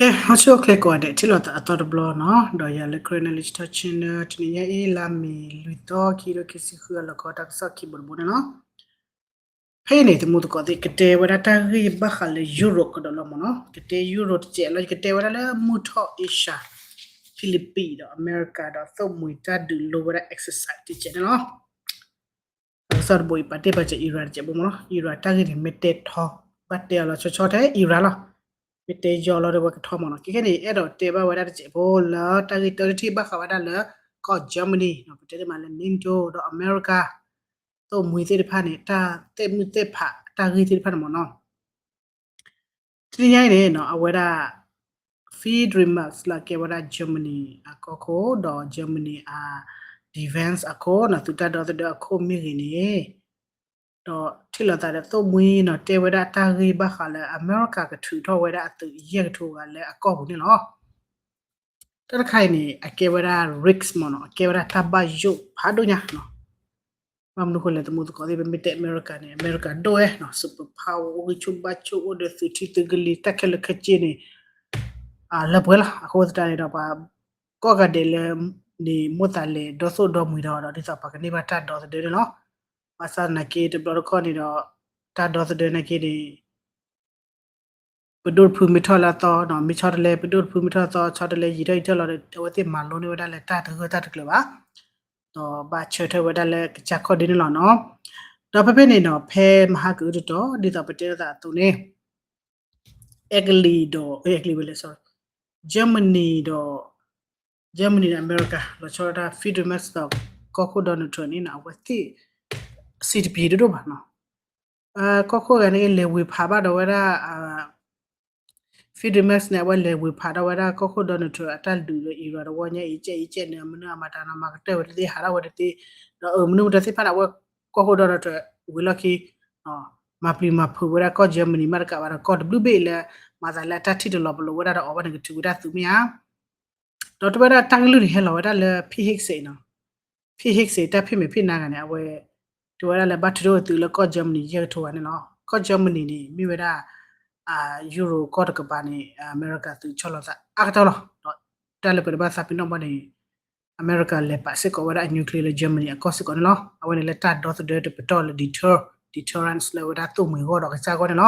ဟီၣ်ဆူၣ်အိၣ်ချ့ကိးဂၤဒဲး ထံၣ်လိာ်သးအသီတဘျီနီၤ, ဒီးယၤလၢ Karen Knowledge Talk Channel တနံၤညါအံၤ လါမ့ၤလွံၢ်သီ ခံကထိခံဆံဃု အလီၢ်ခီတၢ်ကစီၣ်ခံဘိတဘိန့ၣ်လီၤ. ဖဲအံၤန့ၣ် သမူသကိးသ့ၣ် ကတဲဝဲဒၣ်တၢ်ဂ့ၢ်ဘၣ်ဃးလၢ Europe ကဒီးလီၤမ့ၢ်နီၤ, ကတဲ Europe တစဲးလီၤ, ယကတဲဝဲဒၣ်လၢမုၢ်ထီၣ် Asia, Philippines ဒီးအမဲရကၤ ဒီးသိၣ်မှံၤတၢ်ဒုးလိဝဲဒၣ် exercise တစဲးန့ၣ်လီၤ. တၢ်ကစီၣ်တဘိအံၤ ပာ်တ့ၢ်ပာ်စၢၤ Iran တစဲးဖိမ့ၢ်နီၤ, Iran တၢ်ဂ့ၢ်န့ၣ် မ့ၢ်တဲထီ ဘၣ်တဲအီၤလီၤဆီဆီထဲ Iran လီၤ, မ့ၢ်တဲယီၤလီၤဒီးဝဲကထီမ့ၢ်နီၤ, ခဲခဲန့ၣ် အဲၣ်ဒိးတဲဘၣ်ဝဲဒၣ်တစဲးဖိလၢတၢ်ဂ့ၢ်တၢတထံၣ်ဘၣ်ဃးဝဲဒၣ်လၢ ကီၢ် Germany နီၤ, ပတဲတ့ၢ်မးလၢ NATO ဒီးအမဲရကၤ သိၣ်မှံၤသ့ၣ်တဖၣ်န့ၣ် တၢ်သ့ၣ်မုၣ်သ့ၣ်ဖးတၢ်ဂ့ၢ်သ့ၣ်တဖၣ်န့ၣ်မ့ၢ်နီၤ. တနံၤညါအံၤန့ၣ်နီၤ အဝဲဒၣ် Friedrich Merz လၢအကဲဝဲဒၣ် Germany အကီၢ်ခိၣ် ဒီး Germany အ defense အခိၣ်နီၤ သုးတၢ်ဒီသဒၢအခိၣ်မ့ၢ်ဂ့ၤန့ၣ် ဒီးထံၣ်လိာ်သးဒီးသိၣ်မှံၤနီၤ တဲဝဲဒၣ်တၢ်ဂ့ၢ်ဘၣ်ဃးလၢ အမဲရကၤကထုးထီၣ်ဝဲဒၣ်အသုးယဲၢ်ကထိဂၤလၢအကီၢ်ပူၤန့ၣ်လီၤ. တၢ်တခါအံၤန့ၣ် အကဲဝဲဒၣ် risk မ့ၢ်နီၤ, အကဲဝဲဒၣ်တၢ်ဘၣ်ယိၣ်ဖးဒိၣ်ညါနီၤ. ဘၣ်မနုၤဃိလဲၣ် သမူသကိးသ့ၣ် ပမ့ၢ်တဲအမဲရကၤန့ၣ် အမဲရကၤဒိၣ်ဝဲနီၤ, super power အိၣ်ဂံၢ်ဆူၣ်ဘါဆူၣ် အိၣ်ဒီးသုးထံသုးကလံၤ တၢ်ခဲလၢာ်ခဲဆ့န့ၣ် လၢပှဲၤလီၤ. အဃိသတးန့ၣ်ဒီး ပှၤကိးဂၤဒဲးလၢ န့ၣ်မိၣ်သးလဲၤဒီသိၣ်ဒီမှံၤဒီး ဒီးဒ်သိးပှၤကန့ၢ်ဘၣ်တၢ်ဒီသဒၢန့ၣ်လီၤ. ဘၣ်ဆၣ်သနာ်က့တဘျီတခီၣ်န့ၣ်ဒီး တၢ်ဒီသဒၢနာ်က့န့ၣ် ပဒိၣ်တဖုမ့ၢ်ထီၣ်လၢအသီနီၤ, မ့ၢ်ဆီတလဲ ပဒိၣ်တဖုမ့ၢ်ထီၣ်အသီ ဆီတလဲယံာ်ထီၣ်ယံာ်ထီၣ်လီၤဒီး အဝဲသ့ၣ်မၤလိန့ၢ်ဝဲဒၣ်လၢတၢ်တဂၢၢ်တၢ်တကျၢၤဘၣ်, ဒီးဘၣ်ဆၢထၢၣ်ဝဲဒၣ်လၢကစၢ်ခီၣ်ဒ့န့ၣ်လီၤနီၤ. ဒီးဖဲဖဲန့ၣ်နီၤ ဖဲမဟါကအုတတီၤ ဒ်သိးပတဲလိာ်သးအသိးန့ၣ် အဲကလံးဒီး အဲကလံးဝဲလဲၣ် sorry, Germany ဒီး Germany ဒီးအမဲရကၤ လီၤဆီဒၣ် Friedrich Merz ဒီးကီၢ်ခိၣ် Donald Trump န့ၣ်နီၤ အဝဲသ့ၣ် စံးတပျံၤတဒိၣ်ဘၣ်နီၤ. ကီၢ်ခိၣ်ဂၤန့ၣ် လဲၤဝ့ၤဖးဘၣ်ဒီးဝဲဒၣ် Friedrich Merz န့ၣ် အဝဲလဲၤဝ့ၤဖးဒီးဝဲဒၣ်ကီၢ်ခိၣ် Donald Trump အတၢ်ဒုးလၢ Iran တဝီညါအံၤ ကဲအံၤကဲန့ၣ် မနုၤအမၤတၢ်နီၤ မၤကတၢၢ်ဝဲတသ့ ဟးထီၣ်ဝဲတသ့, ဒီးမနုၤမတၤသ့ၣ်တဖၣ်န့ၣ် အဝဲကီၢ်ခိၣ် Donald Trump ဝံၤလီၢ်ခံ မၤပျံၤမၤဖုးဝဲဒၣ်ကီၢ် Germany မးတကးဘၣ်ဒီး ကီၢ်တဘျုးဘ့ၣ်လၢ မၤသးလၢအတၢ်ထံၣ်တလီၤပလိာ်ဝဲဒၣ်ဒီးအီၤဘၣ်န့ၣ် ကထုးဝဲဒၣ်သုးမ့ၢ်ဧါ. ဒီးတဲဝဲဒၣ်တၢ်ကလုၢ်န့ၣ် ဟဲလီၤဝဲဒၣ်လၢ ဖံဟ့ၣ်စ့း နီၤ. ဖံဟ့ၣ်စ့း တၢ်ဖံးမဲာ်ဖံးနါဂၤန့ၣ် အဝဲ တဲဝဲဒၣ်လၢဘၣ်ထုးထီၣ်ဝဲသုးလၢကီၢ် Germany ယဲၢ်ကထိဂၤန့ၣ်လီၤ. ကီၢ် Germany န့ၣ် မ့ၢ်ဝဲဒၣ် Euro ကီၢ်တကပၤန့ၣ် အမဲရကၤသုးဆီၣ်လီၤသးအါကတၢၢ်လီၤ. ဒီးတၢ်လၢပတဘၣ်သးပ့ၤနီၣ်ဘၣ်န့ၣ် အမဲရကၤလဲၤပာ်စ့ၢ်ကီးဝဲဒၣ်အ nuclear လၢ Germany အကီၢ်စ့ၢ်ကီးန့ၣ်လီၤ. အဝဲန့ၣ်လၢတၢ်ဒီသဒၢတပတီၢ်လၢ deter, deterrence လၢဝဲဒၣ်သိၣ်မှံၤအဂီၢ်ဒီးကစၢ်အဂီၢ်န့ၣ်လီၤ.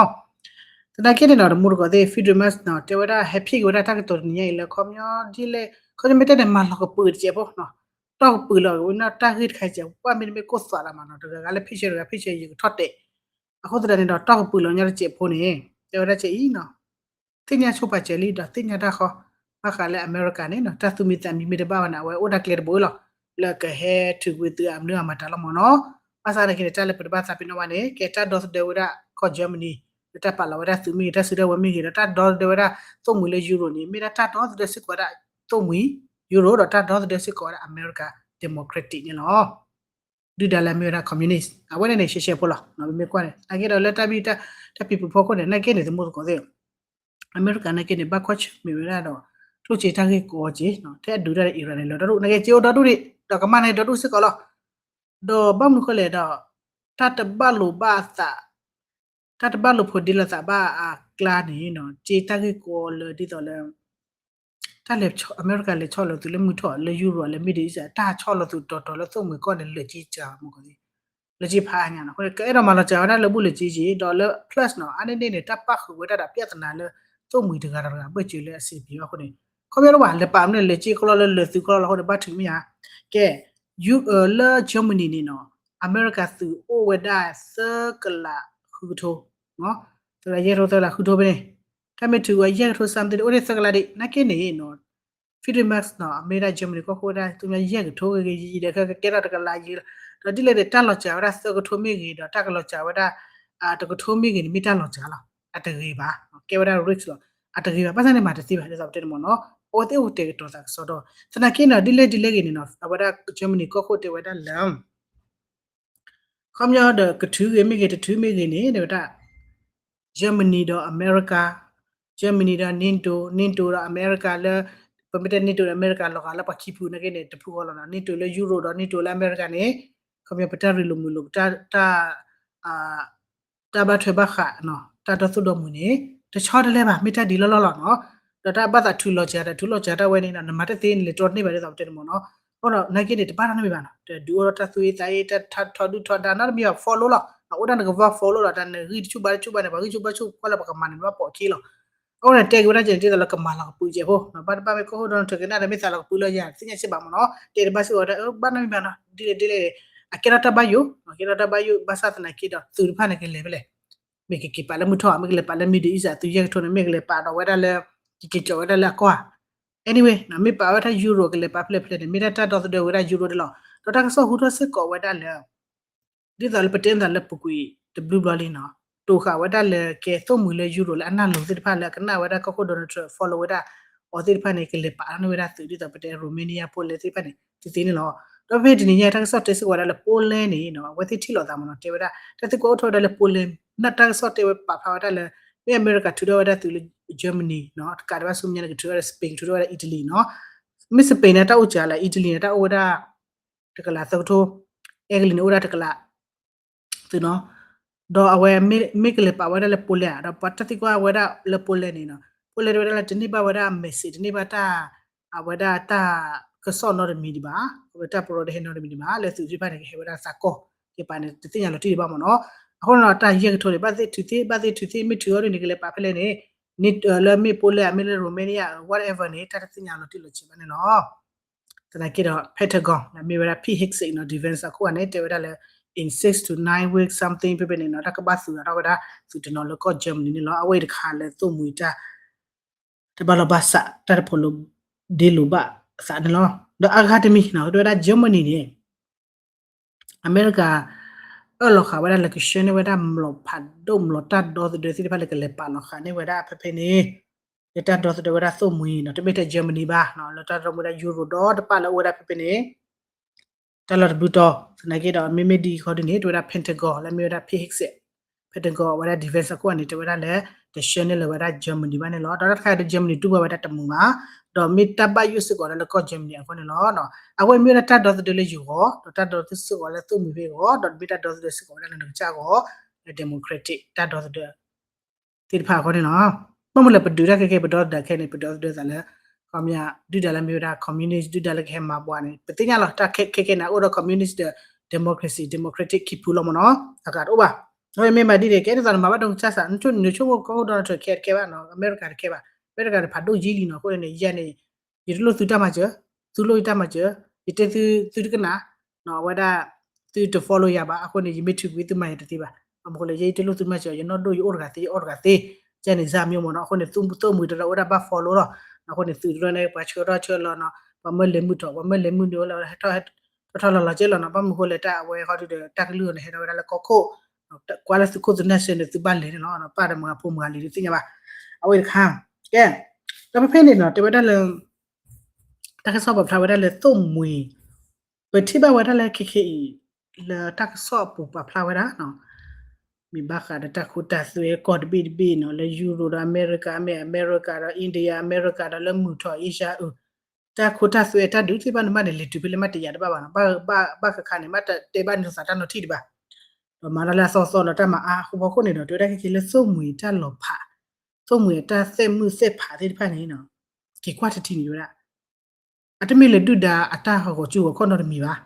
သနာ်က့န့ၣ်ဒီး တမူတကိးသ့ၣ် Friedrich Merz နီၤ တဲဝဲဒၣ်ဟဲဖံးက့ၤဝဲဒၣ်တၢ်ကတိၤတနံၤညါအံၤလၢ ခီပညီဒ်လဲၣ် ခီပညီမ့ၢ်တဲန့ၣ် မၤလီၤကပၢၤတစဲးဖိနီၤ, တီၢ်ကပၢၤလီၤက့ၤဝဲနီၢ်တၢ်ဂ့ၢ်တခါစဲး ပှၢ်မ့တမ့ၢ်ကိၢ်သွးလၢမးနီၤ တဂၤဂၤလၢဖံးဆၢတဂၤဖံးဆၢယကထီၣ်တဲာ်, အဃိသတးန့ၣ်ဒီး တီၢ်ကပၢၤလီၤညီတစဲးဖိန့ၣ် တဲဝဲဒၣ်စဲးအံၤနီၤ သ့ၣ်ညါဆိပာ်စၢၤလံဒီးသ့ၣ်ညါတၢ်ဃီ, ဘၣ်ဃးလၢအမဲရကၤန့ၣ်နီၤ တၢ်သူၣ်မံသးမံမ့ၢ်တဘၣ်ဘၣ်န့ၣ် အဝဲအိၣ်ဒၣ်ကျဲတဘိလီၤ, လၢကဟဲထုးကွံာ်သုးအမနုၤအမတၤလီၤမ့ၢ်နီၤ. ဘၣ်ဆၣ်သနာ်က့န့ၣ် တၢ်လၢပတဘၣ်သးပ့ၤနီၣ်ဘၣ်န့ၣ် ကဲတၢ်ဒီသဒၢဝဲဒၣ်ကီၢ် Germany လၢတၢ်ပာ်လီၤဝဲဒၣ်သုးမ့ၢ်ဂ့ၤ တၢ်စုဒၣ်ဝဲမ့ၢ်ဂ့ၤ ဒီးတၢ်ဒီသဒၢဝဲဒၣ်သိၣ်မှံၤလၢ Euro န့ၣ် မ့ၢ်ဒၣ်တၢ်ဒီသဒၢစ့ၢ်ကီးဝဲဒၣ်သိၣ်မှံၤ Euro ဒီးတၢ်ဒီသဒၢစ့ၢ်ကီးဝဲဒၣ်အမဲရကၤ democratic န့ၣ်လီၤ. ဒုၣ်ဒါလၢအမ့ၢ်ဝဲဒၣ် communist အဝဲန့ၣ်န့ၣ် ရှဲရှဲဖိလီၤ ပမ့ၢ်ကွၢ်န့ၣ် သနာ်က့ဒီးလၢတၢ်ဘံၣ်တၢ်ပံၤပူၤဖီခိၣ်န့ၣ် သနာ်က့န့ၣ် သမူသကိးသ့ၣ် အမဲရကၤသနာ်က့န့ၣ် ဘၣ်ကွၢ်ဆၢၣ်မဲာ်ဝဲဒၣ်ဒီး ကျိၣ်စ့တၢ်ဂ့ၢ်ကီစ့ ထဲအဒုးတၢ်ဒီး Iran န့ၣ် လီၤဒီဒူၣ် သနာ်က့စ့အိၣ်ဒီဒူၣ်ဒံး ဒီးကမၣ်န့ၣ်ဒီဒူၣ်စ့ၢ်ကီးလီၤ. ဒီးဘၣ်မနုၤဃိလဲၣ်ဒီး တၢ်တဘၣ်လိာ်ဘၣ်အသး တၢ်တဘၣ်လိာ်ဖိးဒ့လိာ်သးဘၣ်အကျါန့ၣ်နီၤ စ့တၢ်ဂ့ၢ်ကီလၢဒ်သိးလၢ တၢ်လဲၤ အမဲရကၤလဲၤဆီၣ်လီၤသုးလၢမုၢ်ထီၣ်လၢ Euro လၢ Middle East တၢ်ဆီၣ်လီၤသုးတီၤတီၤလၢသိၣ်မှံၤကီၢ်န့ၣ် လၢာ်က့စှၤမ့ၢ်ကီး လၢာ်က့ဖးအါညါနီၤ အဃိန့ၣ် ကအဲၣ်ဒိးမၤလီၤစှၤဝဲဒၣ်လၢဘူၣ်လၢာ်က့က့ ဒီးလၢ plus နီၤ အါန့ၢ်န့ၣ် တၢ်ပၣ်ဃုာ်ဝဲဒၣ်ဒီး ပြဿနာ လၢ သိၣ်မှံၤတဂၤတဂၤဘၢၣ်စၢၤလၢအစံးပံၤဘၣ်အဃိန့ၣ် ခီပညီတဘၣ် လဲၤပာ်မနုၤလၢာ်က့ကီလီၤလၢလၢာ်သုးကီလီၤလီၤအဃိန့ၣ် ဘၣ်ထုးမ့ၢ်ဧါ. ကဲ လၢ Germany န့ၣ်နီၤ အမဲရကၤသုးအိၣ်ဝဲဒၣ်သၢကလးဃုကထိ သၢကလးယဲၢ်ကထိ သၢကလးဃုကထိဖဲန့ၣ် တၢ်မ့ၢ်ထုးဝဲယဲၢ်ကထိ something အိၣ်ဒၣ်သၢကလးဒံး သနာ်က့န့ၣ်နီၤ Friedrich Merz နီၤ အမ့ၢ်ဒၣ် Germany ကီၢ်ခိၣ်ဝဲဒၣ်သ့ၣ်ညါယဲၢ်ကထိဂ့ၤဂ့ၤ ယံာ်ဒီးခဲကကဲထီၣ်တကလးယံာ်လီၤ ဒီးဒ်လဲၣ်န့ၣ် တၢ်လီၤစှၤဝဲဒၣ်သၢကထိမ့ၢ်ဂ့ၤ ဒီးတၢ်ကလီၤစှၤဝဲဒၣ် တကထိမ့ၢ်ဂ့ၤန့ၣ် မ့ၢ်တၢ်လီၤစှၤလီၤ အတဂ့ၤဘၣ် ကဲဝဲဒၣ် risk လီၤ အတဂ့ၤဘၣ် ဘၣ်ဆၣ်န့ၣ်မၤတသ့ဘၣ် ဒ်သိးပတဲန့ၣ်မ့ၢ်နီၤ အဝဲသ့ၣ်အိၣ်ကတဲာ်ကတီၤသးကစီဒီ သနာ်က့နီၤ ဒ်လဲၣ်ဒ်လဲၣ်ဂ့ၤန့ၣ်နီၤ အဝဲဒၣ် Germany ကီၢ်ခိၣ်တဲဝဲဒၣ်လၢ ခီပညီဒီးကထုးဂ့ၤမ့ၢ်ဂ့ၤ တထုးမ့ၢ်ဂ့ၤန့ၣ် တဲဝဲဒၣ် Germany ဒီးအမဲရကၤ Germany ဒီး NATO NATO ဒီးအမဲရကၤလၢ ပမ့ၢ်တဲ NATO ဒီးအမဲရကၤလီၤဂာ်လၢပှၤခံဖုသနာ်က့န့ၣ် တဖုဃီလီၤနီၤ NATO လၢ Euro ဒီး NATO လၢအမဲရကၤန့ၣ် ခီပညီပတၢ်ရ့လိာ်မုာ်လိာ် ပတၢ် တၢ်ဘၣ်ထွဲဘၣ်ဃး တၢ်ဒီသိၣ်ဒီမှံၤန့ၣ် တဆီတလဲဘၣ် မ့ၢ်တၢ်ဒ်လီၢ်လီၢ်လီၤနီၤ. ဒီးတၢ်ဘၣ်သးထုးလီၤစှၤ တၢ်ထုးလီၤစှၤတၢ်ဝဲန့ၣ် နမၤတသ့န့ၣ် လဲၤတြီတန့ၢ်ဘၣ်ဒ်သိးပတဲန့ၣ်မ့ၢ်နီၤ. အဃိဒီး နာ်က့န့ၣ် တဘၣ်နီတမံၤဘၣ်နီၤ, တဒုးအိၣ်ဒီးတၢ်သူၣ်အ့သးအ့ တၢ်ထီဒုၣ်ထီဒါနီတမံၤဘၣ် follow လီၤ. အိၣ်ဒၣ်နက follow လီၤ တၢ်နဂံၢ်တဆူၣ်ဘါတဆူၣ်ဘၣ်န့ၣ် ပှၤဂံၢ်ဆူၣ်ဘါဆူၣ်ကွၢ်လၢပကမၤန့ၣ် ဘၣ်ပိာ်ခံလီၤ. အဃိန့ၣ် တဲက့ၤဝဲဒၣ်ကဲန့ၣ် ဒ်သိးလၢကမၤလီၤကပုာ်ကဲဖိနီၤ, ဘၣ်တဘၣ်မ့ၢ်ကီၢ်ခိၣ် Donald Trump ကနၣ်ဒီးမ့ၢ်သးလီၤကပုာ်လၢယၤ တသ့ၣ်ညါစ့ၢ်ဘၣ်မ့ၢ်နီၤ, တဲတဘၣ်စ့ၢ်ကီးဝဲဒၣ် ဘၣ်နီတမံၤဘၣ်နီၤ, ဒ်လဲၣ်ဒ်လဲၣ် အကဲထီၣ်တၢ်ဘၣ်ယိၣ်, အကဲထီၣ်တၢ်ဘၣ်ယိၣ် ဘၣ်ဆၣ်သနာ်က့ဒီး သုးတဖၣ်န့ၣ်ကလဲၤဖဲလဲၣ် မ့ၢ်ကက့ၤပာ်လၢမုၢ်ထီၣ် မ့ၢ်ကလဲၤပာ်လၢ Middle East သုးယဲၢ်ကထိန့ၣ် မ့ၢ်ကလဲၤပာ်ဒီးဝဲဒၣ်လၢ ကက့ၤကၠီဝဲဒၣ်လၢအကီၢ်ဧါ. Anyway မ့ၢ်ပာ်ဝဲဒၣ် Euro ကလဲၤပာ်ဖဲလဲၣ်ဖဲလဲၣ်န့ၣ် မ့ၢ်ဒၣ်တၢ်ဒီသဒၢဝဲဒၣ် Euro ဒ်လီၤ. ဒီးတၢ်ကစီၣ်ဟူထီၣ်စ့ၢ်ကီးဝဲဒၣ်လၢ ဒ်သိးလၢပတဲနသးလၢပူၤကွံာ်တဘျုးဘျီလံနီၤ, တိာ်ဃာ်ဝဲဒၣ်လၢကဲသိၣ်မှံၤလၢ Euro လၢအနၢ်လိၤသ့ၣ်တဖၣ်လၢအကနၣ်ဝဲဒၣ်ကီၢ်ခိၣ် Donald Trump follow ဝဲဒၣ်အီၤသ့ၣ်တဖၣ်န့ၣ် ကလဲၤပာ်ထီၣ်န့ၢ်ဝဲဒၣ်သုး ဒ်သိးပတဲ Romania ဖိလဲသ့ၣ်တဖၣ်န့ၣ် သ့သ့န့ၣ်လီၤ. ဒီးဖဲတနံၤညါ တၢ်ကစီၣ်တဲစ့ၢ်ကီးဝဲဒၣ်လၢ Poland န့ၣ်နီၤ အဝဲသ့ၣ်ထံၣ်လိာ်သးမ့ၢ်နီၤ တဲဝဲဒၣ် တၢ်သံကွၢ်အိၣ်ထီၣ်ဝဲဒၣ်လၢ Poland နတၢ်ကစီၣ်တဲဝဲပာ်ဖျါဝဲဒၣ်လၢ မ့ၢ်အမဲရကၤထုးထီၣ်ဝဲဒၣ်သုးလၢ Germany နီၤ တကးဒံးဘၣ်ဆူမဲာ်ညါန့ၣ် ကထုးထီၣ်ဝဲဒၣ် Spain ထုးထီၣ်ဝဲဒၣ် Italy နီၤ, မ့ၢ် Spain န့ၣ် တၢ်အိၣ်စှၤလၢ Italy န့ၣ် တၢ်အိၣ်ဝဲဒၣ် တကလးသၢကထိ, Italy န့ၣ် အိၣ်ဒၣ်တကလး သုးနီၤ, ဒီးအဝဲမ့ၢ်ကလဲၤပာ်ဝဲဒၣ်လၢ Poland ဒီးပှၤတၢ်သံကွၢ်ဝဲဒၣ်လၢ Poland န့ၣ်နီၤ, Poland တဲဝဲဒၣ်လၢတန့ၢ်ဘၣ်ဝဲဒၣ် message တန့ၢ်ဘၣ်တၢ် အဝဲဒၣ်တၢ်ကစီၣ်နီတမံၤဒံးဘၣ်, အဝဲတၢ်ပရီတဟဲနီတမံၤဒံးဘၣ် လၢသုးသ့ၣ်တဖၣ်န့ၣ် ကဟဲဝဲဒၣ်သးကီၢ် ကပာ်န့ၣ် တသ့ၣ်ညါလီၤတံၢ်ဒံးဘၣ်မ့ၢ်နီၤ. အဃိန့ၣ်ဒီး တၢ်ယဲၢ်ကထိန့ၣ် ဘၣ်သ့ၣ်ထုးသ့ ဘၣ်သ့ၣ်ထုးသ့ မ့ၢ်ထုးအီၤဒ်န့ၣ် ကလဲၤပာ်ဖဲလဲၣ်န့ၣ် န့ၣ်လၢမ့ၢ် Poland မ့ၢ်လၢ Romania whatever န့ၣ် တၢ်တသ့ၣ်ညါလီၤတံၢ်လီၤဆဲးဘၣ်န့ၣ်လီၤ. သနာ်က့ဒီး Pentagon လၢမ့ၢ်ဝဲဒၣ် Pete Hegseth နီၤ defense အခိၣ်ဂၤန့ၣ် တဲဝဲဒၣ်လၢ in six to nine weeks something ဖဲဖဲန့ၣ်နီၤ တၢ်ကဘၣ်သုးအီၤထီၣ်ဝဲဒၣ် သုးတနီၤလၢကီၢ် Germany န့ၣ်လီၤ. အဝဲအံၤတခါလၢသိၣ်မှံၤတၢ် တဘၣ်လီၢ်ဘၣ်စး တၢ်တဖိးလိာ်ဒ့လိာ်ဘၣ်အသးန့ၣ်လီၤ. ဒီးအဂၤတမံၤနီၤ တဲဝဲဒၣ် Germany န့ၣ် အမဲရကၤ အၢၣ်လီၤဃာ်ဝဲဒၣ်လၢကဆှၢန့ၢ်ဝဲဒၣ်မျိာ်ဖးဒိၣ်မျိာ်တၢ်ဒီသဒၢသ့ၣ်တဖၣ်လၢကလဲၤပာ်လီၤဃာ်န့ၢ်ဝဲဒၣ်ဖဲဖဲန့ၣ် လၢတၢ်ဒီသဒၢဝဲဒၣ်သိၣ်မှံၤနီၤ တမ့ၢ်ထဲ Germany ဘၣ်နီၤ လၢတၢ်ဒီသဒၢဝဲဒၣ် Euro ဒီတဖၣ်လၢအိၣ်ဝဲဒၣ်ဖဲဖဲန့ၣ် တၢ်လီၢ်တဘျုးတီၤ သနာ်က့ဒီး မ့မ့ၢ်ဒ်အံၤဃီဒ်န့ၣ် တဲဝဲဒၣ် Pentagon လၢမ့ၢ်ဝဲဒၣ် Pete Hegseth, Pentagon အဝဲဒၣ် defense အခိၣ်ဂၤန့ၣ် တဲဝဲဒၣ်လၢ တဆှၢန့ၢ်လၢၤဝဲဒၣ် Germany ဘၣ်န့ၣ်လီၤ. ဒီးတၢ်တခါဒီး Germany တူၢ်ဘၣ်ဝဲဒၣ်တမုာ်ဘၣ်, ဒီးမ့ၢ်တၢ်ဘၣ်ယိၣ်စ့ၢ်ကီးလၢကီၢ် Germany အဂီၢ်န့ၣ်လီၤ. အဝဲမ့ၢ်ဝဲဒၣ်တၢ်ဒီသဒၢလၢယဂီၢ်, ဒီးတၢ်ဒီသဒၢစ့ၢ်ကီးလၢသိၣ်မှံၤဖဲအဂီၢ်, ဒီးမ့ၢ်တၢ်ဒီသဒၢစ့ၢ်ကီးဝဲဒၣ်လၢနကစၢ်အဂီၢ်, လၢ democratic တၢ်ဒီသဒၢ သ့ၣ်တဖၣ်အဂီၢ်န့ၣ်လီၤ. ဘၣ်မနုၤလဲၣ် ပဒုးတၢ်ခဲခဲ ပဒီသဒၢခဲန့ၣ် ပဒီသဒၢသးလၢ ခီပညီ ဒုၣ်ဒါလၢမ့ၢ်ဝဲဒၣ် communist ဒုၣ်ဒါလၢကဟဲမၤပှၤန့ၣ် ပသ့ၣ်ညါလီၤ တၢ်ခဲခဲန့ၣ် အိၣ်ဒီး communist ဒီး democracy democratic ခံဖုလီၤမ့ၢ်နီၤ အဂၤတအိၣ်ဘၣ်. ဒီးမ့ၢ်မၤဒ်န့ၣ် ကဲဒ်သိးနမၤဘၣ်ဒိကစၢ်စး နဆိကမိၣ်ကီၢ်ခိၣ် Donald Trump ခဲတကဲဘၣ်နီၤ အမဲရကၤတကဲဘၣ် အမဲရကၤန့ၣ် ဖးဒိၣ်ယံာ်လံနီၤ အဃိန့ၣ် ယဲန့ၣ် ယတလိၣ်သုတၢ်မၤစၢၤ, သုလိၣ်ယတၢ်မၤစၢၤ, ယတဲသုသုတကနၣ် အဝဲဒၣ် သုတ follow ယၤဘၣ် အဃိန့ၣ် ယမ့ၢ်ထုးကွံာ်သုမၤယၤတသ့ဘၣ်. ဘၣ်မနုၤဃိလဲၣ် ယဲယတလိၣ်သုမၤစၢၤ ယနီၢ်ဒိၣ်ယအိၣ်တဂၤသ့ ယအီၣ်တဂၤသ့, ကဲန့ၣ် စၢ်မံမ့ၢ်နီၤ အဃိန့ၣ် သုးမုၢ်တရၢအိၣ်ဒၣ် ဘၣ် follow လီၤ. အဃိန့ၣ် သုးတရၢန့ၣ် ပှၤဆှၢထီၣ်ဆှၢလီၤနီၤ ပှၤမၢလဲၤမုၢ်ထီၣ် ပှၤမၢလဲၤမုၢ်နုာ်လီၤ ဟဲထီၣ်ထီၣ်ထီၣ်လီၤလီၤကဲလီၤနီၤ ဘၣ်မနုၤဃိလဲၣ် တၢ်အဝဲဃီဒုဒီး တၢ်ကလုၢ်န့ၣ် ဟဲထီၣ်ဝဲဒၣ်လၢကီၢ်ခိၣ် ကွၢ်လၢသုးခိၣ်သုးနၢ်စ့ၢ်န့ၣ် သုဘၣ်လဲၤန့ၣ်လီၤ ပၢ်ဒီးမၤဖိမၤလံၤတသ့ၣ်ညါဘၣ်. အဝဲတခါ ကဲ ဒီးဖဲဖဲန့ၣ်နီၤ တဲဝဲဒၣ်လၢ တၢ်ကစီၣ်ပာ်ဖျါဝဲဒၣ်လၢသိၣ်မှံၤ ပထံၣ်ဘၣ်ဝဲဒၣ်လၢခဲခဲအံၤ လၢတၢ်ကစီၣ်အပူၤပာ်ဖျါဝဲဒၣ် မ့ၢ်ဘၣ်ဃးဒီးတၢ်ခိတၢ်သွဲကီၢ်တဘ့ၣ်တဘ့ၣ်နီၤ လၢယူရိၤဒီးအမဲရကၤ မ့ၢ်အမဲရကၤဒီး India အမဲရကၤဒီးလၢမုၢ်ထီၣ်အ့ရှါအု တၢ်ခိတၢ်သွဲတၢ်ဒုးသ့ၣ်တဖၣ်န့ၣ် မ့ၢ်န့ၣ်လဲၤတုၤဖဲလဲၣ်မ့ၢ်တယာ်တဘၣ်ဘၣ်နီၤ ဘၣ်ဘၣ်ခါခါန့ၣ် မ့ၢ်တတဲဘၣ်န့ၣ်သးတၢ်နီၤထံၣ်တဘၣ် ဒီးမၤတၢ်လၢအသီသီဒီး တၢ်မၤအါအဃိဖီခိၣ်န့ၣ်ဒီး တဲဝဲဒၣ်ခဲခဲလၢသိၣ်မှံၤတၢ်လီၤဖး သိၣ်မှံၤအတၢ်သဲးမုၢ်သဲးဖးသ့ၣ်တဖၣ်န့ၣ် က့ၤကွၢ်ထံထံန့ၣ်ဝဲဒၣ် အတမ့ၢ်လၢဒုၣ်ဒါအတၢ်ဂီၤစုဂီၤခီၣ်နီတမံၤဘၣ်.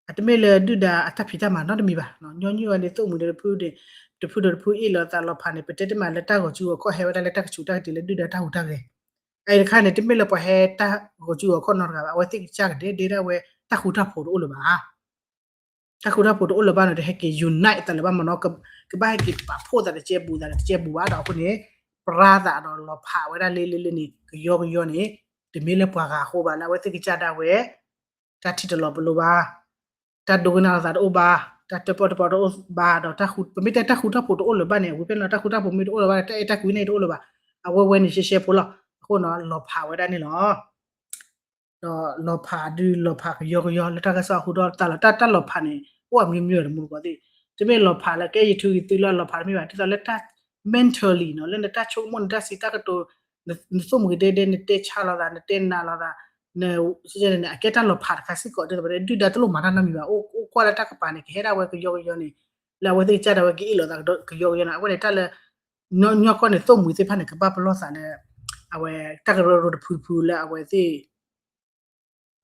အတမ့ၢ်လၢဒုၣ်ဒါအတၢ်ဖံးတၢ်မၤနီတမံၤဘၣ်. ညီနုၢ်ဝဲန့ၣ် သိၣ်မှံၤဒီးတဖုန့ၣ် တဖုဒီးတဖုအ့ၣ်လိာ်သးလီၤဖးန့ၣ် ပတဲတမံၤလၢတၢ်ဂီၤစုဂီၤခီၣ်ဟဲဝဲဒၣ်လၢတၢ်ကဆူးတၢ်ကတ့ၤ လၢဒုၣ်ဒါတၢ်ဟူးတၢ်ဂဲၤ. အအံၤတခါန့ၣ် တမ့ၢ်လၢပှၤဟဲတၢ်ဂီၤစုဂီၤခီၣ်နီတဂၤဘၣ်. အဝဲသ့ၣ်ကစၢ်ကဒဲဒဲဒၣ်ဝဲ တၢ်ဃူတၢ်ဖိးတအိၣ်လၢၤဘၣ် တၢ်ဃူတၢ်ဖိးတအိၣ်လၢၤဘၣ်န့ၣ် တဟဲက့ၤ unite သးလၢၤဘၣ်မ့ၢ်နီၤ. ကဘၣ်ဟဲက့ၤပာ်ဖှိၣ်သးတကဲဘူးသးတကဲဘူးဘၣ်ဒီးအဃိန့ၣ် ပြါသးဒီးလီၤဖးဝဲဒၣ်လၢလၢလၢန့ၣ် ကယီကယီန့ၣ် တမ့ၢ်လၢပှၤဂၤအဃိဘၣ် လၢအဝဲသ့ၣ်ကစၢ်ဒၣ်ဝဲ တၢ်ထံၣ်တလီၤပလိာ်ဘၣ် တၢ်ဒိကနၣ်လိာ်သးတအိၣ်ဘၣ် တၢ်တၢၣ်ပီၣ်တၢၣ်ပီတအိၣ်ဘၣ်ဒီး ပမ့ၢ်တဲတၢ်ဃူတၢ်ဖိးတအိၣ်လၢၤဘၣ်န့ၣ် အဝဲဖဲန့ၣ် တၢ်ဃူတၢ်ဖိးမ့ၢ်တအိၣ်လၢၤဘၣ်န့ၣ် တၢ်အဲၣ်တၢ်ကွံန့ၣ်တအိၣ်လၢၤဘၣ်. အဝဲဝဲန့ၣ်ရှဲရှဲဖိလီၤ. အဃိန့ၣ် လီၤဖးဝဲဒၣ်န့ၣ်လီၤ. ဒီးလီၤဖးဒုးလီၤဖးကယီကယီ လၢတၢ်ကစီၣ်အဟူထီၣ်တၢ်လီၤ တၢ်တၢ်လီၤဖးန့ၣ် အိၣ်အမံၤမံၤတမူတကိးသ့ၣ် တမ့ၢ်လီၤဖးလၢကဲယထုက့ၤသုလၢလီၤဖးတမ့ၢ်ဘၣ် ဒ်သိးလၢတၢ် mentally နီၤ လၢနတၢ်ဆိကမိၣ်နတၢ်စံးတၢ်ကတိၤ နသိၣ်မှံၤကဒဲဒဲ နတဲဆါလိာ်သး နတဲနးလိာ်သး န အကဲတၢ်လီၤဖးတခါစ့ၢ်ကီး ဒ်သိးပတဲ ဒုၣ်ဒါတလိၣ်မၤတၢ်နီတမံၤဘၣ် အိၣ်ကွၢ်လၢတၢ်ကပၤန့ၣ် ကဟဲဒၣ်ဝဲကယီကယီန့ၣ် လၢအဝဲသ့ၣ်ကစၢ်ဒၣ်ဝဲကအ့ၣ်လိာ်သးကယီကယီန့ၣ် အဝဲန့ၣ်တၢ်လၢ ညီညီကီၢ်န့ၣ် သိၣ်မှံၤသ့ၣ်တဖၣ်န့ၣ် ကဘၣ်ပလီၢ်သးလၢ အဝဲတၢ်ကရၢကရိတဖုတဖုလၢအဝဲသ့ၣ်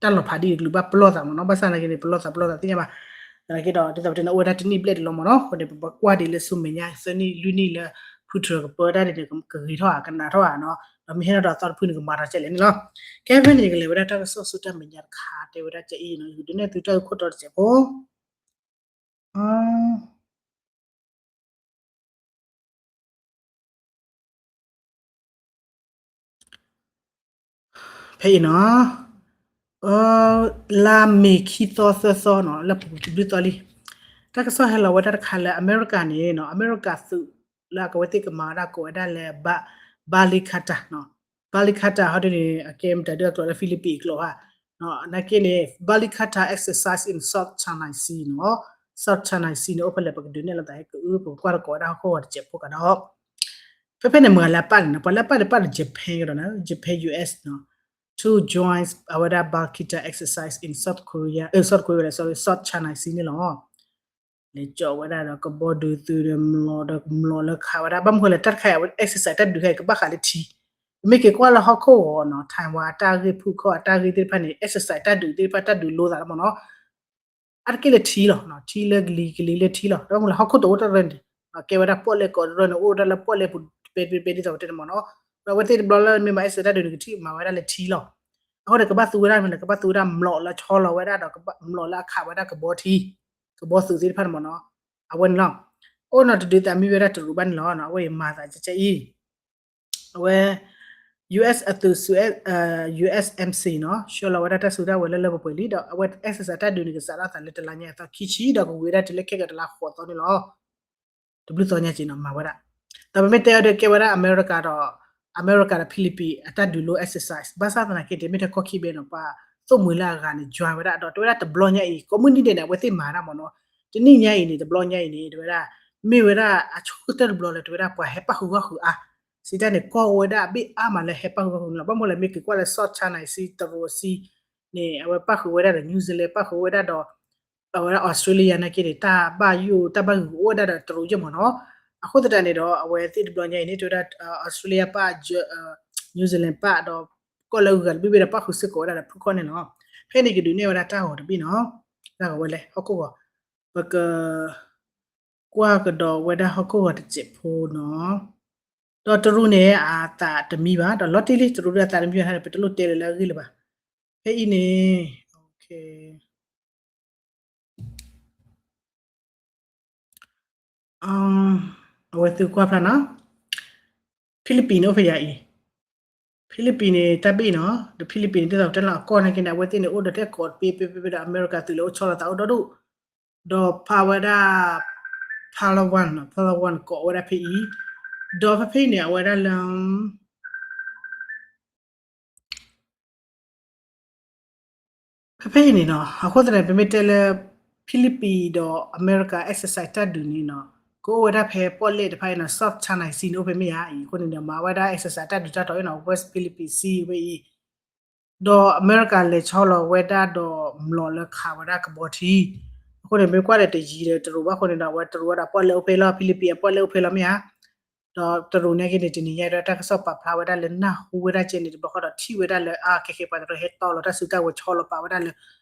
တၢ်လီၤဖးဒ်အံၤတကလုာ်ဘၣ်ပလီၢ်သးမ့ၢ်နီၤ, ဘၣ်ဆၣ်သနာ်က့န့ၣ် ပလီၢ်သးပလီၢ်သးသ့ၣ်ညါဘၣ်. သနာ်က့ဒီး ဒ်သိးပတဲန့ၣ် အိၣ်ဝဲဒၣ်တနံၣ်ဘျဲၣ်တလီၤမ့ၢ်နီၤ, အဃိန့ၣ် ပကွၢ်ဒ်လၢဆူမဲာ်ညါ သၢနံၣ်လွံၢ်နံၣ်လၢ ဖုထြၢးကပၢတၢ်ဒ်န့ၣ် ကဂ့ၤထီၣ်ဧါ ကနးထီၣ်ဧါနီၤ, ဒီးမ့ၢ်ဟဲထီၣ်ဒီးအသီတဖုန့ၣ် ကမၤထီၣ်ကဲလဲၣ်န့ၣ်လီၤ. ကဲဖဲန့ၣ် ယကလဲၤဝဲဒၣ်တၢ်ကစီၣ်ဆူတၢ်မဲာ်ညါတခါ တဲဝဲဒၣ်ကအံၤနီၤ, ယကဒုးနဲၣ်သုတၢ်ဂ့ၢ်ခိၣ်တီတစဲးဖိ ဖဲအံၤနီၤ, လါမ့ၤခံသီသၢသီနီၤ လၢပူၤတဘျုးသီလံ, တၢ်ကစီၣ်ဟဲလီၤဝဲဒၣ်တခါလၢ အမဲရကၤန့ၣ်နီၤ, အမဲရကၤသုးလၢအကဝဲသ့ၣ်ကမၤဝဲဒၣ်ကိးဝဲဒၣ်လၢ Balikatan နီၤ, Balikatan ဟီဒ်န့ၣ် အကဲမတၤဒုအကျိာ်လၢ Philippine အကျိာ်ဧါ, နာ်က့န့ၣ် Balikatan exercise in South China Sea နီၤ, South China Sea န့ၣ် အိၣ်ဖဲလဲၣ် ပကဒုးနဲၣ်လိာ်သးဟဲကအု ပကကွၢ်တကိးဝဲဒၣ်ဟီၣ်ခိၣ်ဂီၤတစဲးဖိကဒီး ဖဲဖဲန့ၣ် မတၤလၢအပာ်န့ၣ်နီၤ, ပှၤလၢအပာ်န့ၣ် ပာ်ဒီး Japan ကဒီးနီၤ, Japan U S နီၤ, to join အဝဲဒၣ် Balikatan exercise in South Korea, South Korea, sorry, South China Sea န့ၣ်လီၤ. လဲၤကၠီဝဲဒၣ်ဒီးကဘီဒုးသုးဒီးမျိာ်ဒီးမျိာ်လၢခးဝဲဒၣ်, ဘၣ်မနုၤဃိလဲၣ် တၢ်တခါအံၤ exercise တၢ်ဒုးတခါအံၤ ကဘၣ်ဃးလၢထံ, မ့ၢ်က့ၤကွၢ်လၢဟီၣ်ခိၣ်ဂီၤနီၤ, Taiwan အတၢ်ဂ့ၢ်ဖုၣ်ခီၣ်အတၢ်ဂ့ၢ်သ့ၣ်တဖၣ်န့ၣ် exercise တၢ်ဒုးသ့ၣ်တဖၣ် တၢ်ဒုးလိသးလီၤမ့ၢ်နီၤ. အါတက့ၢ်လၢထံလီၤ, ထံလၢကလံၤ ကလံၤလၢထံလီၤ, ဒီးမနုၤလဲၣ် ဟီၣ်ခိၣ်တအိၣ်တရၢန့ၣ် ကဲဝဲဒၣ်ပီၣ်လဲၣ်ကိးတရၢန့ၣ် အိၣ်ဝဲဒၣ်လၢပီၣ်လဲၣ်ပူၤ ပဲပဲပဲ ဒ်သိးပတဲန့ၣ်မ့ၢ်နီၤ, ဒီးအဝဲသ့ၣ်တဘျီလၢမ့ၢ်မၤ exercise တၢ်ဒုးန့ၣ် ကထံၣ်မၤဝဲဒၣ်လၢထံလီၤ. အဃိန့ၣ် ကဘၣ်သူဝဲဒၣ်မနုၤလဲၣ်, ကဘၣ်သူဝဲဒၣ်မျိာ်လၢဆီလီၤဝဲဒၣ်ဒီး မျိာ်လၢအခးဝဲဒၣ်ကဘီထံ ကဘီသုးသ့ၣ်တဖၣ်န့ၣ်မ့ၢ်နီၤ, အဝဲန့ၣ်လီၤ. အိၣ်နီၤတဒုသးမံဝဲဒၣ်တရူးဘၣ်န့ၣ်လီၤ, အဝဲအံၤမၤသးကဲအံၤ အဝဲ U S အသုး U S M C နီၤ ဆှၢလီၤဝဲဒၣ်တၢ်စုတၢ်ဝဲၤလၢလၢပှဲၤပှဲၤလံ ဒီးအဝဲ exercise တၢ်ဒုးန့ၣ် ကစးထီၣ်သးလၢတလါညါအသီခံဆံ ဒီးကဝံၤဝဲဒၣ်တုၤလၢခဲကတလါဃိးသီန့ၣ်လီၤ. တဘျုးသီညါက့ၤနီၤ မၤဝဲဒၣ်. ဒီးပမ့ၢ်တဲအီၤဒီး ကဲဝဲဒၣ်အမဲရကၤဒီး အမဲရကၤဒီး Philippine အတၢ်ဒုးလိ exercise ဘၣ်ဆၣ်သနာ်က့ တမ့ၢ်ထဲကီၢ်ခံဘဲနီၤ ပှၤသိၣ်မှံၤလၢအဂၤန့ၣ် join ဝဲဒၣ် ဒီးတဲဝဲဒၣ်တဘျီညါအံၤ ကိးမုၢ်နံၤဒဲးန့ၣ် အဝဲသ့ၣ်မၤတၢ်မ့ၢ်နီၤ, တနံၣ်ညါအံၤန့ၣ် တဘျီညါအံၤန့ၣ် တဲဝဲဒၣ် မ့ၢ်ဝဲဒၣ်အဆိကတၢၢ်တဘျီလၢ တဲဝဲဒၣ်ပှၤဟဲပၣ်ဃုာ်ဂီၢ်ဃုာ်အါ စံးတၢ်န့ၣ် ကီၢ်အိၣ်ဝဲဒၣ်အဘ့ၣ်အါမးလၢဟဲပၣ်ဃုာ်ဂီၢ်ဃုာ်န့ၣ်လီၤ. ဘၣ်မနုၤလဲၣ် မ့ၢ်က့ၤကွၢ်လၢ South China Sea တရူးအ sea န့ၣ် အဝဲပၣ်ဃုာ်ဝဲဒၣ်ဒီး New Zealand ပၣ်ဃုာ်ဝဲဒၣ်ဒီး အဝဲဒၣ် Australia နာ်က့န့ၣ် တၢ်ဘၣ်ယိၣ်တၢ်ဘၣ်ဂုာ်အိၣ်ဝဲဒၣ်ဒီးတရူးယဲၢ်မ့ၢ်နီၤ. အဃိသတးန့ၣ်ဒီး အဝဲသ့ၣ်တဘျီညါအံၤန့ၣ် တဲဝဲဒၣ် Australia ပၣ် New Zealand ပၣ်ဒီး ကီၢ်လၢအဂၤတဘ့ၣ်ဘ့ၣ်ဒီး ပၣ်ဃုာ်စ့ၢ်ကီးဝဲဒၣ်ဒီးဖုခီၣ်န့ၣ်လီၤ. ဖဲန့ၣ်ကဒုးနဲၣ်ဝဲဒၣ်တၢ်ဂီၤတဘ့ၣ်နီၤ, တၢ်ဂီၤဝဲလဲၣ် ဟီၣ်ခိၣ်ဂီၤ ပက ကွၢ်ကဒီးဝဲဒၣ်ဟီၣ်ခိၣ်ဂီၤတစဲးဖိနီၤ, ဒီးတရူးန့ၣ် အသးတမံဘၣ်, ဒီးလီၤတံၢ်လံ တရူးဒီးအသးတမံဘၣ်န့ၣ် ပတလိၣ်တဲလၢၤလၢအဂ့ၢ်လၢၤဘၣ်. ဖဲအံၤန့ၣ် အဝဲသုကွၢ်ဖျါနီၤ, Philippine န့ၣ်အိၣ်ဖဲယၤအံၤ, Philippine န့ၣ် တၢ်ဘ့ၣ်နီၤ, ဒီး Philippine န့ၣ် ဒ်သိးပတဲလၢအကီၢ်နာ်က့န့ၣ် အဝဲသ့ၣ်န့ၣ် အိၣ်ဒီးတဲကိးတဘ့ၣ်ဘ့ၣ်ဘ့ၣ်ဒီး အမဲရကၤသုးလၢအိၣ်ဆီလီၤသးအိၣ်ဒီဒူၣ်, ဒီးဖးဝဲဒၣ် Palawan နီၤ, Palawan ကိးဝဲဒၣ်ဖဲအံၤ, ဒီးဖဲဖဲအံၤန့ၣ် အဝဲဒၣ်လၢ ဖဲဖဲအံၤန့ၣ်နီၤ, အဃိသတးန့ၣ် ပမ့ၢ်တဲလၢ Philippine ဒီးအမဲရကၤ exercise တၢ်ဒုးန့ၣ်နီၤ, ကအိၣ်ဝဲဒၣ်ဖဲပီၣ်လဲၣ်တဖၣ်အံၤနီၤ, South China Sea န့ၣ်အိၣ်ဖဲမ့ၢ်ဧါအံၤ, အဃိန့ၣ်ဒီး မၤဝဲဒၣ် exercise တၢ်ဒုးတၢ်တီၤအံၤနီၤ, West Philippine Sea ဝဲအံၤ, ဒီးအမဲရကၤလဲၤဆီလီၤဝဲဒၣ်ဒီးမျိာ်လၢခးဝဲဒၣ်ကဘီထံ, အဃိန့ၣ် မ့ၢ်ကွၢ်ဒီးတယံၤဒီးတရူးဘၣ်အဃိန့ၣ်ဒီး အဝဲတရူးဝဲဒီးပီၣ်လဲၣ်အိၣ်ဖဲလီၤ, Philippine အပီၣ်လဲၣ်အိၣ်ဖဲလီၤမ့ၢ်ဧါ ဒီးတရူးန့ၣ်က့န့ၣ် တနံၤညါဒီးတၢ်ကစီၣ်ပာ်ဖျါဝဲဒၣ်လၢနၢ်ဟူဝဲဒၣ်ကဲန့ၣ် တဘျီဃီဒီးထံၣ်ဝဲဒၣ်လၢအါခဲခဲပှၤတရူးဟဲတီလီၤတၢ်စုတၢ်ဝဲၤဆီလီၤပာ်ဝဲဒၣ်လၢ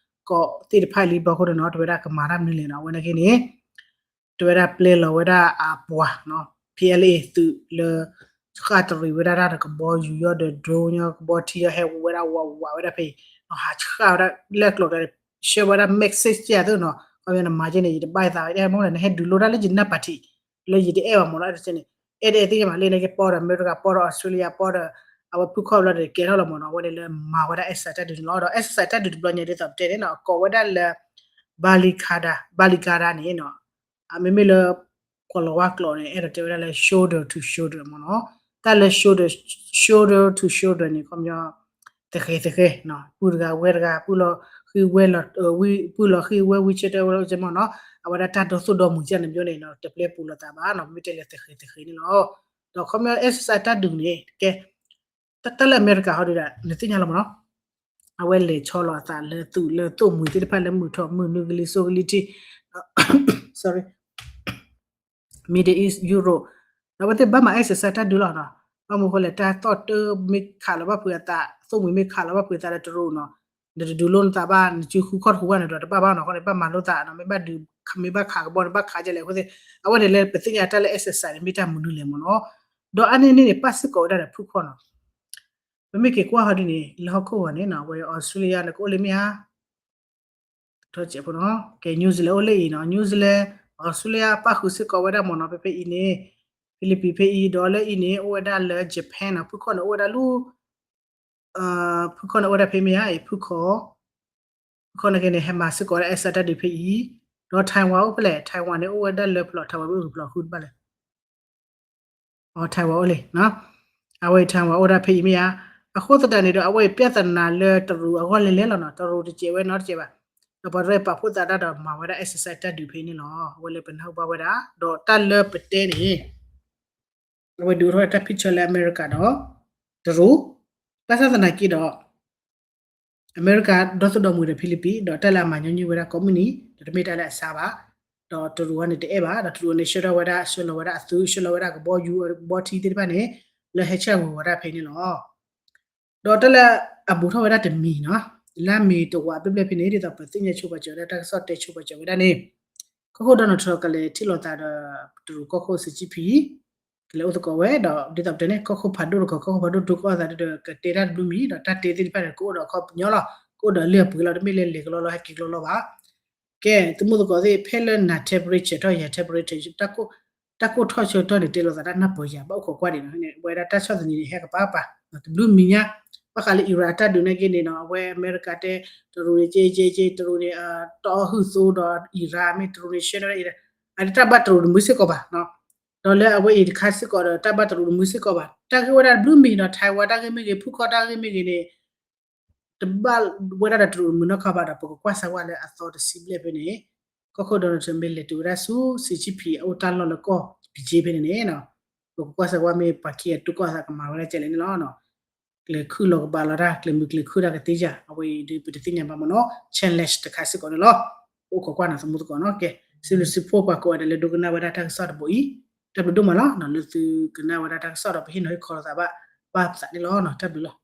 ကိးသ့ၣ်တဖၣ်လံဘျီဃိန့ၣ်နီၤ တဲဝဲဒၣ်ကမၤတၢ်မနုၤလဲၣ်နီၤ အဝဲန့ၣ်က့န့ၣ် တဲဝဲဒၣ်ပျဲလီၤဝဲဒၣ်အပှၤနီၤ ဖဲလၢအသုးလၢ ဃၣ်တရံးဝဲဒၣ်တၢ်ဒီးကဘီယူၤယီၣ်ဒီး drone ညီကဘီထံဒီးဟဲဝဲဒၣ်ဝးဝးဝဲဒၣ်ဖဲအံၤ ဟးဆှၣ်ဝဲဒၣ်လၢကျိာ်ဒီး ဆှၢဝဲဒၣ် message ကဲသိးနီၤ ခီပညီနမၤကဲန့ၣ် ယတဘၣ်ယသးဝဲ မ့ၢ်လၢနဟဲဒုးလိတၢ်လၢယနၢ်ပၢၢ် လၢယတအဲၣ်ဘၣ်မ့ၢ်နီၤ အဲၣ်ဒိးတဲန့ၣ် အဲၣ်ဒိးအဲၣ်သ့ၣ်ညါမးလၢနကပီၢ်ဒီးအမဲရကၤပီၢ်ဒီးအီစထြ့လယါပီၢ်ဒီး အဝဲဖုခီၣ်ဘျီဒီးကဲထီၣ်လီၤမ့ၢ်နီၤ အဝဲန့ၣ်လၢမၤဝဲဒၣ် exercise တၢ်ဒုးန့ၣ်လီၤ ဒီး exercise တၢ်ဒုးတဘျီညါဒ်သိးပတဲန့ၣ်နီၤ ကိးဝဲဒၣ်လၢ Balikatan Balikatan န့ၣ်နီၤ အမ့မ့ၢ်လၢ ကွီၢ်လီၤဝါကျိာ်န့ၣ် အဲၣ်ဒိးတဲဝဲဒၣ်လၢ shoulder to shoulder မ့ၢ်နီၤ တၢ်လၢ shoulder shoulder to shoulder န့ၣ် ခီပညီ သဃဲၤသဃဲၤ ပုၢ်တဂၤဝဲၢ်တဂၤ ပုၢ်လီၤဃံဝဲလီၤ ပုၢ်လီၤဃံဝဲဝံၤဆၢတဲဝဲလီၤမ့ၢ်နီၤ အဝဲဒၣ်တၢ်ဒီသိၣ်ဒီမှံၤကဲန့ၣ်မ့ၢ်န့ၣ် တပျဲပူၤလိာ်သးဘၣ်နီၤ မ့ၢ်တဲလၢသဃဲၤသဃဲၤန့ၣ်လီၤ ဒီးခီပညီ exercise တၢ်ဒုးန့ၣ် ကဲ တၢ်လၢအမဲရကၤဟီဒုးဒၣ် နသ့ၣ်ညါလီၤမ့ၢ်နီၤ အဝဲလဲၤဆီလီၤအသးလၢသုးလၢသိၣ်မှံၤသ့ၣ်တဖၣ်လၢမုၢ်ထီၣ်မုၢ်နုာ်ကလံၤစိးကလံၤထံး Middle East Europe ဒီးအဝဲသ့ၣ်ဘၣ်မၤ exercise တၢ်ဒုးလီၤနီၤ ဘၣ်မနုၤအဃိလဲၣ် တၢ်သီၣ်တၢ်မ့ၢ်ခးလီၤဘၣ်ဖုးအသး သိၣ်မှံၤမ့ၢ်ခးလီၤဘၣ်ဖုးအသးဒီးတရူးနီၤ, နတဒုးလိနသးဘၣ် နစုဃုခီၣ်တဃုဘၣ်န့ၣ်ဒီး တဘၣ်ဘၣ်နီၤ, အဃိန့ၣ် ဘၣ်မၤလိသးနီၤ, မ့ၢ်ဘၣ်ဒုး မ့ၢ်ဘၣ်ခးကဘီန့ၣ် ဘၣ်ခးကလဲၣ်အဃိသ့ၣ်, အဝဲန့ၣ်လၢပသ့ၣ်ညါတၢ်လၢ exercise န့ၣ် မ့ၢ်တၢ်မနုၤလဲၣ်မ့ၢ်နီၤ, ဒီးအါန့ၢ်န့ၣ်န့ၣ် ပၣ်စ့ၢ်ကီးဝဲဒၣ်ဒီးဖုၣ်ခီၣ်နီၤ ပမ့ၢ်က့ၤကွၢ်ဟီဒ်န့ၣ် လၢဟီၣ်ခိၣ်ဂီၤန့ၣ်နီၤ အဝဲ Australia န့ၣ် ကအိၣ်လၢမ့ၢ်ဧါ, ထီၣ်စဲးဖိနီၤ, ကဲ New Zealand အိၣ်လၢအံၤနီၤ, New Zealand, Australia ပၣ်ဃုာ်စ့ၢ်ကီးဝဲဒၣ်မ့ၢ်နီၤ, ဖဲဖဲအံၤန့ၣ် Philippines ဖဲအံၤ, ဒီးလၢအံၤန့ၣ် အိၣ်ဝဲဒၣ်လၢ Japan နီၤ, ဖုၣ်ခီၣ်န့ၣ်အိၣ်ဝဲဒၣ်လၢ ဖုၣ်ခီၣ်န့ၣ်အိၣ်ဝဲဒၣ်ဖဲမ့ၢ်ဧါ, ဖုၣ်ခီၣ်, ဖုၣ်ခီၣ်န့ၣ်က့န့ၣ် ဟဲမၤစ့ၢ်ကီးဝဲဒၣ် exercise တၢ်ဒုးဖဲအံၤ, ဒီး Taiwan အိၣ်ဖဲလဲၣ်, Taiwan န့ၣ်အိၣ်ဝဲဒၣ်လၢဖျိး, Taiwan အိၣ်ဖျိးဃုတဘၣ်လဲၣ် အ Taiwan အိၣ်လံ, အဝဲအံၤ Taiwan အိၣ်ဒၣ်ဖဲအံၤမ့ၢ်ဧါ, အဃိသတးန့ၣ်ဒီး အဝဲအံၤပြဿနာလၢတရူးအဂီၢ်လဲၤလဲၤလီၤနီၤ, တရူးတစဲးဝဲနီတစဲးဘၣ်, ဒီးပှၤတရူးပာ်ဖှိၣ်သးတၢ်ဒီးမၤဝဲဒၣ် exercise တၢ်ဒုးဖဲအံၤန့ၣ်လီၤ, အဝဲလၢပနၢ်ဟူဘၣ်ဝဲဒၣ်, ဒီးတၢ်လၢပတဲန့ၣ် အဝဲဒုးအိၣ်ထီၣ်ဝဲဒၣ်တၢ် picture လၢအမဲရကၤဒီး တရူး, ဘၣ်ဆၣ်သနာ်က့ဒီး အမဲရကၤဒီသိၣ်ဒီမှံၤဒီး Philippines ဒီးတၢ်လၢအမၤညီနုၢ်ဝဲဒၣ်ကိးမုၢ်နံၤ ဒီးတမ့ၢ်တၢ်လၢအဆါဘၣ်, ဒီးတရူးအံၤန့ၣ်တအဲၣ်ဘၣ်, ဒီးတရူးန့ၣ်ဆှၢထီၣ်ဝဲဒၣ် ဆှၢလီၤဝဲဒၣ်အသုး ဆှၢလီၤဝဲဒၣ်ကဘီယူၤ ကဘီထံသ့ၣ်တဖၣ်န့ၣ် လၢဟဲဆှၢဝဲဒၣ်ဖဲန့ၣ်လီၤ. ဒီးတၢ်လၢအဘူးထီၣ်ဝဲဒၣ်တမံၤနီၤ, လါမ့ၤတဝာ်ဘျဲၣ်ဘျဲၣ်ဖဲန့ၣ် ဒ်သိးပသ့ၣ်ညါဆိပာ်စၢၤဝဲဒၣ် တၢ်ကစီၣ်တဲဆိပာ်စၢၤဝဲဒၣ်န့ၣ် ကီၢ်ခိၣ် Donald Trump ကလဲၤထံၣ်လိာ်သးဒီး တရူးကီၢ်ခိၣ် Xi Jinping ကလဲၤအိၣ်သကိးဝဲ ဒီးဒ်သိးပတဲန့ၣ် ကီၢ်ခိၣ်ဖးဒိၣ်တခီ ကီၢ်ခိၣ်ဖးဒိၣ်ဒိကီၢ်သးဒီး ကတဲတၢ်တဘျုးမံၤ ဒီးတၢ်တဲသ့ၣ်တဖၣ်န့ၣ် ကအိၣ်ဒီးအခီပညီလီၤ, ကအိၣ်ဒီးအလုၢ်အပှ့ၤလီၤ, တမ့ၢ်လၢလဲၤကလီလီၤ ဟဲက့ၤကလီလီၤဘၣ်. ကဲ သမူသကိးသ့ၣ် ဖဲလၢနၤ temperature ထီၣ်ယၤ temperature တၢ်ကိၢ်ထီၣ်ဆၢကတီၢ်န့ၣ် တဲလိာ်သးတၢ်နၢ်ပၢၢ်ယၤ ဘၣ်အိၣ်ခိးကွၢ်ဒံးနီၤ, ဝဲဒၣ်တၢ်ဆီၣ်သနံးန့ၣ် ဟဲကပၤပၤ တဘျုးမံၤညါ, ဘၣ်ဃးလၢ Iran အတၢ်ဒုးနာ်က့န့ၣ်နီၤ, အဝဲအမဲရကၤတဲ တရူးန့ၣ် က့က့က့ တရူးန့ၣ် တီအီၣ်ဟုၣ်သိဒီး Iran မ့ၢ်တရူးန့ၣ် ဆှၢထီၣ်ဝဲဒၣ် Iran အတၢ်ဘၣ်တရူးတမုာ်စ့ၢ်ကီးဘၣ်နီၤ, ဒီးလၢအဝဲအံၤတခါစ့ၢ်ကီးဒီး တၢ်ဘၣ်တရူးတမုာ်စ့ၢ်ကီးဘၣ်, တၢ်ဂ့ၢ်ဝဲဒၣ်တဘျုးမံၤနီၤ, Taiwan တၢ်ဂ့ၢ်မ့ၢ်ဂ့ၤ ဖုၣ်ခီၣ်တၢ်ဂ့ၢ်မ့ၢ်ဂ့ၤန့ၣ် တဘၣ်ဝဲဒၣ်ဒီးတရူးတမုာ်နီတခါဘၣ်ဒီး ပကကွၢ်စၢၤဝဲလၢအသီတဆံဘျဲၣ်ဖဲန့ၣ် ကီၢ်ခိၣ် Donald Trump မ့ၢ်လဲၤတုၤဝဲဒၣ်ဆူ Xi Jinping အအိၣ်တၢ်လီၢ်လၢကီၢ် Beijing ဖဲန့ၣ်န့ၣ် ပကကွၢ်စၢၤဝဲမ့ၢ်ပှၤခံဂၤတူၢ်ကီၢ်သးကမၤဝဲဒၣ်ကဲလဲၣ်န့ၣ်လီၤ. ကျဲၤခုၣ်လီၤကဘၣ်လီၤတၢ် ကျဲၤမုၢ်ကျဲၤခုၣ်တၢ်ကသ့ဧါ, အဝဲအံၤဒ်ပတသ့ၣ်ညါဘၣ်မ့ၢ်နီၤ challenge တခါစ့ၢ်ကီးန့ၣ်လီၤ. ပအိၣ်ခိးကွၢ်နီၤ သမူသကိးနီၤ, ကဲ စံးဘျုးစံးဖှိၣ်ပှၤကိးဂၤဒဲးလၢဒိကနၣ်ဝဲဒၣ်တၢ်ကစီၣ်တဘိအံၤ, တၢ်ဘျုးဒိၣ်မးလီၤ. လၢသုကနၣ်ဝဲဒၣ်တၢ်ကစီၣ်ဒီး ပဟ့ၣ်နီၤဟ့ၣ်ခီလိာ်သးဘၣ် ဘၣ်ပသးန့ၣ်လီၤ. တၢ်ဘျုးလီၤ.